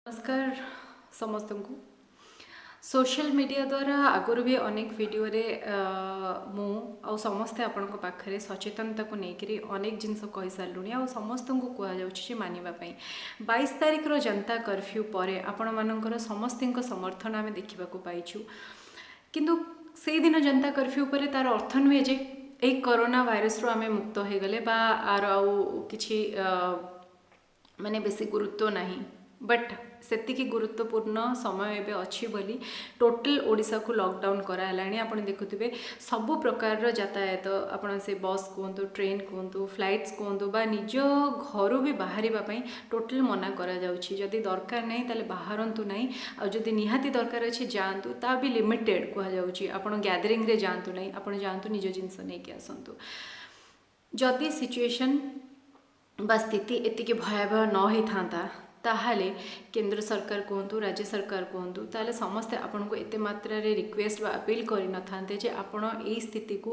ନମସ୍କାର ସମସ୍ତଙ୍କୁ। Social media ଦ୍ୱାରା ଆଗରୁ ବି ଅନେକ ଭିଡ଼ିଓରେ ମୁଁ ଆଉ ସମସ୍ତେ ଆପଣଙ୍କ ପାଖରେ ସଚେତନତାକୁ ନେଇକରି ଅନେକ ଜିନିଷ କହିସାରିଲୁଣି ଆଉ ସମସ୍ତଙ୍କୁ କୁହାଯାଉଛି ଯେ ମାନିବା ପାଇଁ। 22 ତାରିଖର ଜନତା କର୍ଫ୍ୟୁ ପରେ ଆପଣମାନଙ୍କର ସମସ୍ତଙ୍କ ସମର୍ଥନ ଆମେ ଦେଖିବାକୁ ପାଇଛୁ। କିନ୍ତୁ ସେଇଦିନ ଜନତା କର୍ଫ୍ୟୁ ପରେ ତା'ର ଅର୍ଥ ନୁହେଁ ଯେ ଏଇ କରୋନା ଭାଇରସରୁ ଆମେ ମୁକ୍ତ ହେଇଗଲେ ବା ଆର ଆଉ କିଛି ମାନେ ବେଶୀ ଗୁରୁତ୍ୱ ନାହିଁ। ବଟ୍ ସେତିକି ଗୁରୁତ୍ୱପୂର୍ଣ୍ଣ ସମୟ ଏବେ ଅଛି ବୋଲି ଟୋଟାଲ୍ ଓଡ଼ିଶାକୁ ଲକଡାଉନ୍ କରାହେଲାଣି। ଆପଣ ଦେଖୁଥିବେ, ସବୁ ପ୍ରକାରର ଯାତାୟାତ, ଆପଣ ସେ ବସ୍ କୁହନ୍ତୁ, ଟ୍ରେନ୍ କୁହନ୍ତୁ, ଫ୍ଲାଇଟ୍ସ କୁହନ୍ତୁ ବା ନିଜ ଘରୁ ବି ବାହାରିବା ପାଇଁ ଟୋଟାଲ୍ ମନା କରାଯାଉଛି। ଯଦି ଦରକାର ନାହିଁ, ତାହେଲେ ବାହାରନ୍ତୁ ନାହିଁ। ଆଉ ଯଦି ନିହାତି ଦରକାର ଅଛି, ଯାଆନ୍ତୁ, ତା ବି ଲିମିଟେଡ଼୍ କୁହାଯାଉଛି। ଆପଣ ଗ୍ୟାଦରିଂରେ ଯାଆନ୍ତୁ ନାହିଁ, ଆପଣ ଯାଆନ୍ତୁ, ନିଜ ଜିନିଷ ନେଇକି ଆସନ୍ତୁ। ଯଦି ସିଚୁଏସନ୍ ବା ସ୍ଥିତି ଏତିକି ଭୟାବହ ନ ହେଇଥାନ୍ତା, ତାହେଲେ କେନ୍ଦ୍ର ସରକାର କୁହନ୍ତୁ, ରାଜ୍ୟ ସରକାର କୁହନ୍ତୁ, ତାହେଲେ ସମସ୍ତେ ଆପଣଙ୍କୁ ଏତେ ମାତ୍ରାରେ ରିକ୍ୱେଷ୍ଟ ବା ଆପିଲ୍ କରିନଥାନ୍ତେ ଯେ ଆପଣ ଏଇ ସ୍ଥିତିକୁ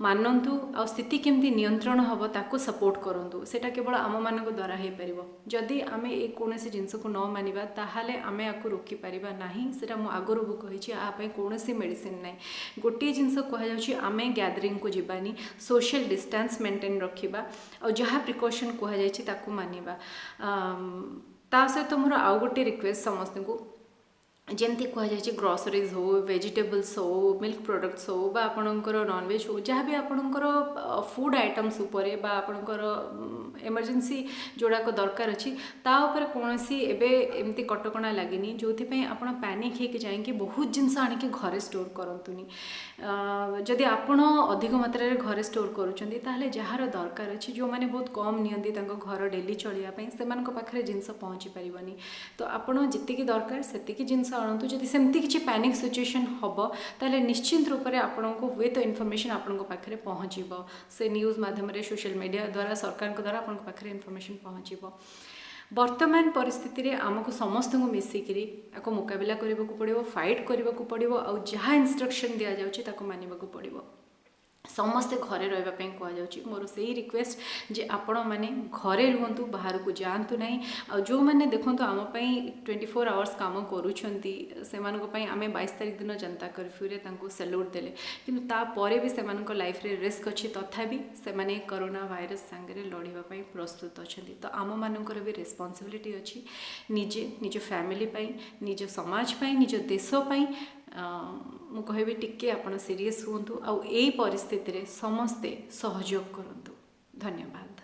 ମାନନ୍ତୁ ଆଉ ସ୍ଥିତି କେମିତି ନିୟନ୍ତ୍ରଣ ହେବ, ତାକୁ ସପୋର୍ଟ କରନ୍ତୁ। ସେଇଟା କେବଳ ଆମମାନଙ୍କ ଦ୍ୱାରା ହେଇପାରିବ। ଯଦି ଆମେ ଏଇ କୌଣସି ଜିନିଷକୁ ନ ମାନିବା, ତାହେଲେ ଆମେ ଆକୁ ରୋକିପାରିବା ନାହିଁ। ସେଇଟା ମୁଁ ଆଗରୁ ବି କହିଛି, ଆ ପାଇଁ କୌଣସି ମେଡ଼ିସିନ ନାହିଁ। ଗୋଟିଏ ଜିନିଷ କୁହାଯାଉଛି, ଆମେ ଗ୍ୟାଦରିଂକୁ ଯିବାନି, ସୋସିଆଲ ଡିଷ୍ଟାନ୍ସ ମେଣ୍ଟେନ୍ ରଖିବା ଆଉ ଯାହା ପ୍ରିକସନ୍ କୁହାଯାଇଛି ତାକୁ ମାନିବା। ତା ସହିତ ମୋର ଆଉ ଗୋଟେ ରିକ୍ୱେଷ୍ଟ ସମସ୍ତଙ୍କୁ, ଯେମିତି କୁହାଯାଇଛି, ଗ୍ରସରିଜ୍ ହଉ, ଭେଜିଟେବଲ୍ସ ହଉ, ମିଲ୍କ ପ୍ରଡ଼କ୍ଟସ୍ ହଉ ବା ଆପଣଙ୍କର ନନଭେଜ୍ ହଉ, ଯାହା ବି ଆପଣଙ୍କର ଫୁଡ଼୍ ଆଇଟମ୍ସ ଉପରେ ବା ଆପଣଙ୍କର ଏମର୍ଜେନ୍ସି ଯେଉଁଗୁଡ଼ାକ ଦରକାର ଅଛି, ତା ଉପରେ କୌଣସି ଏବେ ଏମିତି କଟକଣା ଲାଗିନି ଯେଉଁଥିପାଇଁ ଆପଣ ପ୍ୟାନିକ୍ ହେଇକି ଯାଇକି ବହୁତ ଜିନିଷ ଆଣିକି ଘରେ ଷ୍ଟୋର୍ କରନ୍ତୁନି। ଯଦି ଆପଣ ଅଧିକ ମାତ୍ରାରେ ଘରେ ଷ୍ଟୋର୍ କରୁଛନ୍ତି, ତାହେଲେ ଯାହାର ଦରକାର ଅଛି, ଯେଉଁମାନେ ବହୁତ କମ୍ ନିଅନ୍ତି ତାଙ୍କ ଘର ଡେଲି ଚଳିବା ପାଇଁ, ସେମାନଙ୍କ ପାଖରେ ଜିନିଷ ପହଞ୍ଚି ପାରିବନି। ତ ଆପଣ ଯେତିକି ଦରକାର ସେତିକି ଜିନିଷ ଆଣନ୍ତୁ। ଯଦି ସେମିତି କିଛି ପ୍ୟାନିକ୍ ସିଚୁଏସନ୍ ହେବ, ତାହେଲେ ନିଶ୍ଚିନ୍ତ ରୂପରେ ଆପଣଙ୍କୁ ହୁଏତ ଇନଫର୍ମେସନ୍ ଆପଣଙ୍କ ପାଖରେ ପହଞ୍ଚିବ। ସେ ନ୍ୟୁଜ୍ ମାଧ୍ୟମରେ, ସୋସିଆଲ ମିଡ଼ିଆ ଦ୍ୱାରା, ସରକାରଙ୍କ ଦ୍ୱାରା ଆପଣଙ୍କ ପାଖରେ ଇନଫର୍ମେସନ୍ ପହଞ୍ଚିବ। ବର୍ତ୍ତମାନ ପରିସ୍ଥିତିରେ ଆମକୁ ସମସ୍ତଙ୍କୁ ମିଶିକିରି ଆକୁ ମୁକାବିଲା କରିବାକୁ ପଡ଼ିବ, ଫାଇଟ୍ କରିବାକୁ ପଡ଼ିବ ଆଉ ଯାହା ଇନଷ୍ଟ୍ରକ୍ସନ୍ ଦିଆଯାଉଛି ତାକୁ ମାନିବାକୁ ପଡ଼ିବ। ସମସ୍ତେ ଘରେ ରହିବା ପାଇଁ କୁହାଯାଉଛି। ମୋର ସେଇ ରିକ୍ୱେଷ୍ଟ ଯେ ଆପଣମାନେ ଘରେ ରୁହନ୍ତୁ, ବାହାରକୁ ଯାଆନ୍ତୁ ନାହିଁ। ଆଉ ଯେଉଁମାନେ ଦେଖନ୍ତୁ ଆମ ପାଇଁ 24 ଆୱାର୍ସ କାମ କରୁଛନ୍ତି, ସେମାନଙ୍କ ପାଇଁ ଆମେ 22 ତାରିଖ ଦିନ ଜନତା କର୍ଫ୍ୟୁରେ ତାଙ୍କୁ ସାଲ୍ୟୁଟ୍ ଦେଲେ। କିନ୍ତୁ ତାପରେ ବି ସେମାନଙ୍କ ଲାଇଫ୍ରେ ରିସ୍କ ଅଛି, ତଥାପି ସେମାନେ କରୋନା ଭାଇରସ୍ ସାଙ୍ଗରେ ଲଢ଼ିବା ପାଇଁ ପ୍ରସ୍ତୁତ ଅଛନ୍ତି। ତ ଆମମାନଙ୍କର ବି ରେସ୍ପନ୍ସିବିଲିଟି ଅଛି, ନିଜେ ନିଜ ଫ୍ୟାମିଲି ପାଇଁ, ନିଜ ସମାଜ ପାଇଁ, ନିଜ ଦେଶ ପାଇଁ। ମୁଁ କହିବି, ଟିକେ ଆପଣ ସିରିୟସ୍ ହୁଅନ୍ତୁ ଆଉ ଏଇ ପରିସ୍ଥିତିରେ ସମସ୍ତେ ସହଯୋଗ କରନ୍ତୁ। ଧନ୍ୟବାଦ।